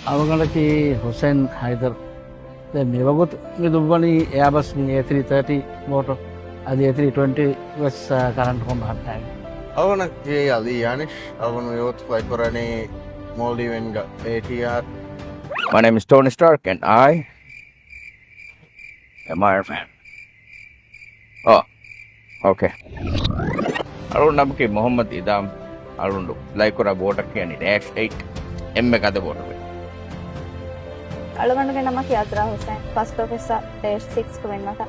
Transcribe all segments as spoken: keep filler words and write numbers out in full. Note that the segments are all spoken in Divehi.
އަޅުގަނޑަކީ ހުސެން ހައިދަރު. ދެން މިވަގުތު މި ދުއްވަނީ އެއާބަސް މި އޭ ތްރީ ތާޓީ ބޯޓު، އަދި އޭ ތްރީ ޓްވެންޓީ ވެސް، އާ، ކަރަންޓުކޮށް ބަހައްޓާގެން. އަޅުގަނޑަށް ކިޔައީ އަލީ ޔާނިޝް. އަޅުގަނޑު މިވަގުތު ފްލައި ކުރަނީ މޯލްޑިވިއަންގަ އޭޓީއާރް. My name is Tony Stark and I am Iron Man. Oh, okay. އަޅުގަނޑު ނަމަކީ މުހައްމަދު އިދާމް. އަޅުގަނޑު ފްލައި ކުރާ ބޯޓަށް ކިޔަނީ ޑޭޝް އެއިޓް، އެންމެ ގަދަ ބޯޓުގައި. އަޅުގަނޑުގެ ނަމަކީ އަޒްރާ ހުސެން، ފަސްޓް އޮފިސަރ ޑޭޝް ސިކްސް ކުވިންމަތަ.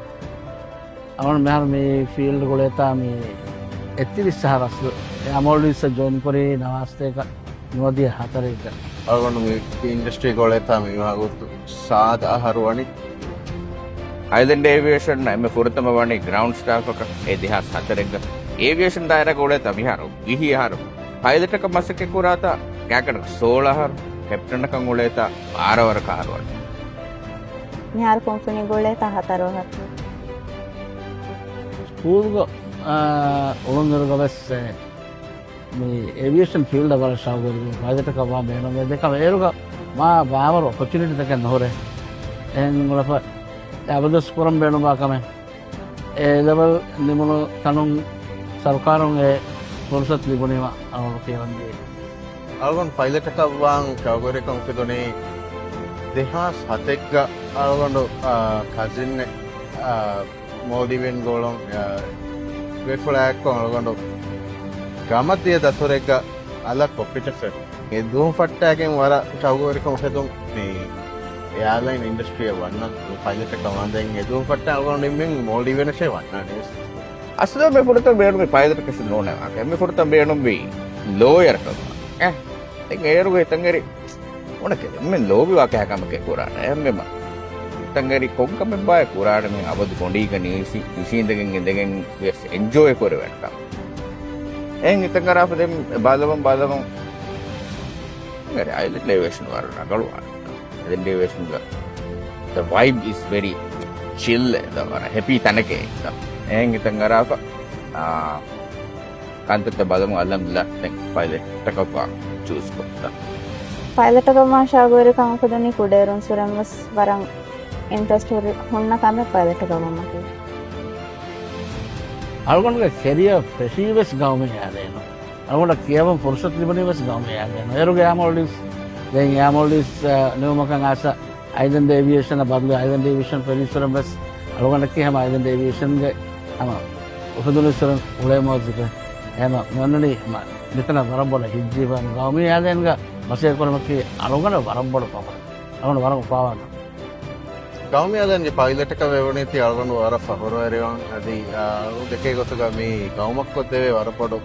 އަޅުގަނޑު މިހާރު މި ފީލްޑް ގުޅޭތާ މި އެއްތިރީސް އަހަރު އަސްލު. އެ މޯލްޑިވްސްއަށް ޖޮއިން ކުރީ ނަވާސްތޭކަ ނުވަދިހަ ހަތަރެއްގަ. އަޅުގަނޑު މި އިންޑަސްޓްރީ ގުޅޭތާ މި ވަގުތު ސާދަ އަހަރު ވަނީ. އައިލެންޑް އޭވިއޭޝަން އެންމެ ފުރަތަމަ ވަނީ ގްރައުންޑް ސްޓާފަކަށް އެ ދެހާސް ހަތަރެއްގަ. އޭވިއޭޝަން ދާއިރާގަ އުޅޭތާ މިހާރު ވިހި އަހަރު. ޕައިލެޓަކަށް މަސައްކަތް ކުރާތާ ގާތްގަނޑަކަށް ސޯޅަ އަހަރު. ކެޕްޓަނަކަށް އުޅޭތާ ބާރަ ވަރަކަށް އަހަރު ވަނީ. މިހާރު ކުންފުނި ގުޅޭތާ ހަތަރު އަހަރު. ސްކޫލްގަ، އާ، އުޅުނުއިރުގަ ވެސް، އެ، މި އޭވިއޭޝަން ފީލްޑަށް ވަރަށް ޝައުގުވެރިވި. ޕައިލެޓަކަށް ވާން ބޭނުންވޭ. ދެކަމަށް އޭރުގަ މާ ބާވަރު އޮޕޮޗުނިޓީތަކެއް ނުހުރޭ. އެހެން އުޅެފަ އެ އަބަދުވެސް ކުރަން ބޭނުންވާ ކަމެއް. އެ ލެވެލް ނިމުނު ތަނުން ސަރުކާރުން އެ ފުރުސަތު ލިބުނީމަ އަޅުގަނޑު ކިޔަވަން ދިޔައީ. އަޅުގަނޑު ޕައިލެޓަކަށް ވާން ޝައުގުވެރިކަން އުފެދުނީ ދެހާސް ހަތެއްގަ އަޅުގަނޑު، އާ، ކަޒިންއެއް، އާ، މޯލްޑިވިއަން ގޮޅުން، އާ، ގޮތްފުޅާއެއްކޮށް އަޅުގަނޑު ގަމަށް ދިޔަ ދަތުރެއްގަ އަލަށް ކޮއްޕިޓަށް ފެނުނު. އެ ދުވަހު ފައްޓާގެން ވަރަށް ޝައުގުވެރިކަން އުފެދުން މި އެއާލައިން އިންޑަސްޓްރީއަށް ވަންނަ ޕައިލެޓަކަށް ވާން. ދެން އެ ދުވަހު ފައްޓާ އަޅުގަނޑު މި މޯލްޑިވިއަނަށޭ ވަންނާނީ ވެސް. އަސްލު މި ފުރަތަމަ ބޭނުމީ ޕައިލެޓަކަށް ނޫނޭ ވާހަކަ. މި ފުރަތަމަ ބޭނުންވީ ލޯޔަރަކަށް. އެ، ދެން އޭރުގެ ހިތަށް އެރި އުނަކެ މި ލޯބިވާ ކަހަލަ ކަމެކޭ ކުރާނެ. އެހެންވީމަ ހިތަށް އެރި ކޮން ކަމެއްބާއޭ ކުރާނެ މި އަބަދު ގޮނޑީގަ ނީސި ނިށީނދެގެން އިނދެގެން ވެސް އެންޖޯއި ކުރެވޭނެ ކަމެއް. އެހެން ހިތަށް އަރާފަ ދެން ބަލަމުން ބަލަމުން އައިލެންޑް އޭވިއޭޝަން ވަރަށް ރަނގަޅުވާނެ. އައިލެންޑް އޭވިއޭޝަންގަ the vibe is very chill. ވަރަށް ހެޕީ ތަނެކޭ. އެހެން ހިތަށް އަރާފަ، އާ، ކަންތައްތައް ބަލަމުން އަލްހަމްދުލިއްލާ ދެން ޕައިލެޓަކަށް ވާން ޗޫސް ކޮށްފަ. ޕައިލެޓަކަށް ވާން ޝައުގުވެރިކަން އުފެދުނީ ކުޑައިރުންސުރެން ވެސް ވަރަށް އިންޓްރެސްޓް ހުރި ހުންނަ ކަމެއް ޕައިލެޓަކަށް ވުމަކީ. އަޅުގަނޑުގެ ކެރިއަރ ފެށީ ވެސް ގައުމީ އާދައިން. އަޅުގަނޑަށް ކިޔަވަން ފުރުސަތު ލިބުނީ ވެސް ގައުމީ އާދައިން. އޭރުގެ އެއާ މޯލްޑިވްސް، ދެން އެއާ މޯލްޑިވްސް، އަ، ނިމުމަކަށް އައިސް އައިލެންޑް އޭވިއޭޝަނަށް ބަދަލު އައިލެންޑް އޭވިއޭޝަން ފެށީ އިސްވުރެން ވެސް އަޅުގަނޑަކީ ހަމަ އައިލެންޑް އޭވިއޭޝަންގެ ހަމަ އުފެދުނު އިސްވުރެން އުޅޭ މުވައްޒަފެއް. އެހެންވީމަ މި އޮންނަނީ ހަމަ މިތަނަށް ވަރަށް ބޮޑަށް ހިތްޖެހިފަ ގައުމީ އާދައިންގަ މަސައްކަތް ކުރުމަކީ އަޅުގަނޑަށް ވަރަށް ބޮޑު ފަޚުރެއް. އަޅުގަނޑު ވަރަށް އުފާވާ ކަމެއް. ގައުމީ އާދައިންގެ ޕައިލެޓަކަށް ވެވުނީތީ އަޅުގަނޑު ވަރަށް ފަޚުރުވެރިވަން. އަދި، އާ، އަޅުގަނޑު ދެކޭ ގޮތުގަ މި ގައުމަށް ކޮށްދެވޭ ވަރަށް ބޮޑު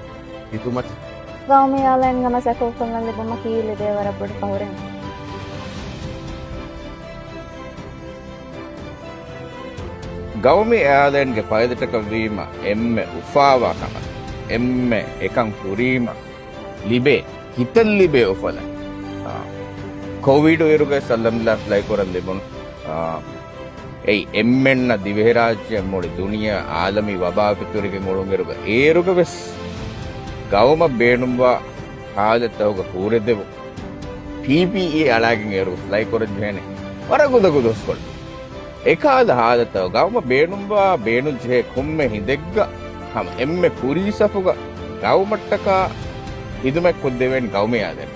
ހިދުމަތެއް. ގައުމީ އާދައިންގަ މަސައްކަތް ކޮށްލަން ލިބުމަކީ ލިބޭ ވަރަށް ބޮޑު ފަޚުރެއް. ގައުމީ އާދައިންގެ ޕައިލެޓަކަށް ވީމަ އެންމެ އުފާވާ ކަމަކީ، އެންމެ އެކަން ކުރީމަ ލިބޭ، ހިތަށް ލިބޭ އުފަލެއް. އާ، ކޮވިޑު އިރުގައި އަލްހަމްދުލިއްލާ ފްލައި ކުރަން ލިބުނު. އާ، އެއީ އެންމެންނަށް ދިވެހިރާއްޖެ މުޅި ދުނިޔެ އާލަމީ ވަބާ ފެތުރިގެން އުޅުނުއިރުގަ އޭރުގަ ވެސް ގައުމަށް ބޭނުންވާ ހާލަތްތަކުގަ ހުރެދެވުން. ޕީޕީއީ އަޅާގެން އޭރު ފްލައި ކުރަން ޖެހޭނެ ވަރަށް ގުދަގުދަ ހުސްކޮޅެއް. އެކަހަލަ ހާލަތަކު ގައުމަށް ބޭނުންވާ ބޭނުންޖެހޭ ކޮންމެ ހިނދެއްގަ ހަމަ އެންމެ ކުރީ ސަފުގަ ގައުމަށްޓަކާ ހިދުމަތް ކޮށްދެވޭނެ ގައުމީ އާދައިން.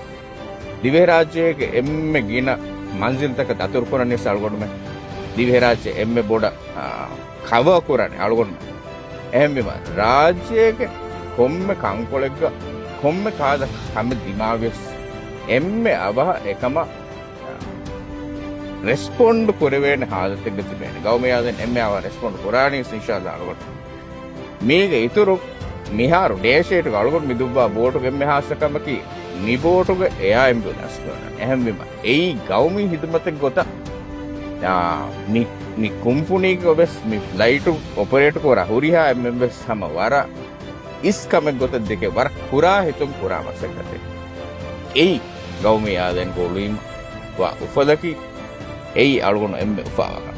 ދިވެހިރާއްޖޭގެ އެންމެ ގިނަ މަންޒިލްތަކަށް ދަތުރުކުރަނީ އަޅުގަނޑުމެ. ދިވެހިރާއްޖެ އެންމެ ބޮޑަށް، އާ، ކަވަރ ކުރަނީ އަޅުގަނޑުމެ. އެހެންވީމަ، ރާއްޖޭގެ ކޮންމެ ކަންކޮޅެއްގަ ކޮންމެ ކަހަލަ ކަމެއް ދިމާވިޔަސް އެންމެ އަވަހަށް އެކަމަށް ރެސްޕޮންޑް ކުރެވޭނެ ހާލަތެއްގަ ތިބޭނެ. ގައުމީ އާދައިން އެންމެ އަވަހަށް ރެސްޕޮންޑް ކުރާނީ ވެސް އިންޝާﷲ އަޅުގަނޑު. މީގެ އިތުރު މިހާރު ޑޭޝޭޓްގަ އަޅުގަނޑު މި ދުއްވާ ބޯޓުގެ އެންމެ ހާއްސަ ކަމަކީ މި ބޯޓުގަ އެއާ އެމްބިއުލެންސް ކުރަން. އެހެންވީމަ އެއީ ގައުމީ ހިދުމަތެއް ގޮތަށް، އާ، މި، މި ކުންފުނީގަ ވެސް މި ފްލައިޓު އޮޕަރޭޓް ކުރާ ހުރިހާ އެންމެން ވެސް ހަމަ ވަރަށް އިސް ކަމެއް ގޮތަށް ދެކެ ވަރަށް ކުރާ ހިތުން ކުރާ މަސައްކަތެއް. އެއީ ގައުމީ އާދައިން ގޮޅުވީމަ ވާ އުފަލަކީ އެއީ އަޅުގަނޑު އެންމެ އުފާވާ ކަމެއް.